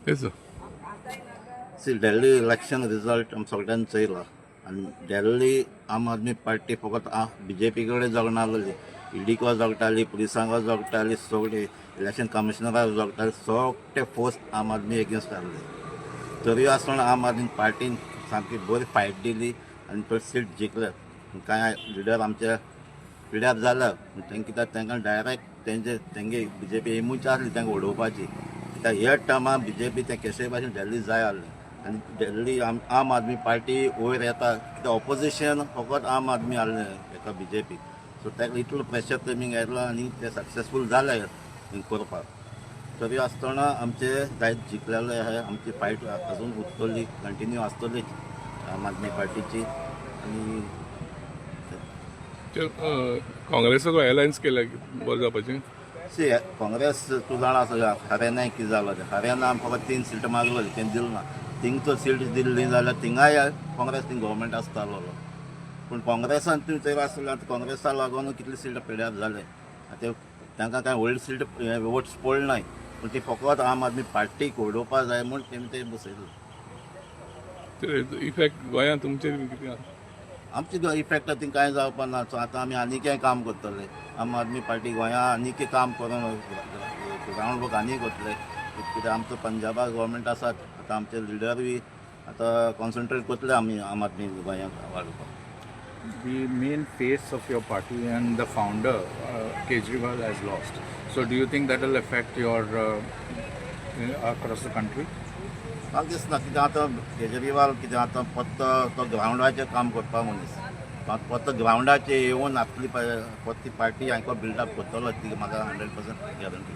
Yes sir. See, Delhi election result आमी सगळ्यांनी चोयला आनी दिल्ली आम आदमी पार्टी फकत बीजेपी कडेन झगणाली, ईडीको झगटाली, पुलिसांको झगटाली, सगळे इलेक्शन कमिशनराक झगटाली, सगळे फोर्स आम आदमी एगेन्स्ट आहले. तरी आसतना आम आदमी पार्टीन सामकी बरी फायट दिली आनी तो सीट जिखले. कांय लिडर आमचे पिड्यार जाल्या, तेंकां कित्याक तांकां डायरेक्ट तेंचे तेंगे बीजेपी एमूच आसली तांकां उडोवपाची, कित्याक ह्या टर्मा बीजेपी ते केशे भाशेन दिल्ली जाय आहले. आनी दिल्ली आम आदमी पार्टी वयर येता, कित्याक ऑपोजिशन फकत आम आदमी आहले एका बीजेपी. सो ताका इतलो प्रेशर तेमी घेतला आनी ते सक्सेसफूल जाले करपाक. तरी आसतना आमचे जायत जिखलेले आहा. आमची फायट अजून उरतली, कंटिन्यू आसतलीच आम आदमी पार्टीची आनी काँग्रेसाक अलायन्स केल्या, बरें जावपाचें. सी, काँग्रेस तूं जाणा आसा हरियाणा कितें जालो तें. हरियाणा फकत 3 सिटां मागलेली, तें दिलें ना. थिंगचो सीट दिल्ली जाल्यार थिंगाय काँग्रेस थिंग गव्हर्मेंट आसतालो. पूण काँग्रेसान तूं चोयला आसतलें, आतां काँग्रेसा लागून कितले सीट पिड्यार जाले. आतां तांकां कांय व्हडले सीट वोट्स पडनाय, पूण ती फकत आम आदमी पार्टीक उडोवपा जाय म्हूण तेमी ते बसयले. इफेक्ट गोंयांत तुमचेर कितें आसा? आमचे इफेक्ट थिंग कांय जावपा ना. सो आतां आमी आनीकय काम करतले. आम आदमी पार्टी गोंया आनीकय काम करून ग्रावंड वर्क आनीक करतले, कित्याक आमचो पंजाबाक गव्हर्मेंट आसात. आतां आमचे लिडर बी आतां कॉन्सन्ट्रेट करतले आमी आम आदमी गोंयांक वाडोवपाक. The main face of your party and the founder, Kejriwal, has lost. So, do you think that will affect your across the country? म्हाका दिसना, कित्याक आतां केजरीवाल कितें आतां फक्त तो ग्रावंडाचेर काम करपा मनीस. फक्त ग्रावंडाचेर येवन आपली परती पार्टी हांकां बिल्डअप करतलो, ती म्हाका 100% गॅरंटी.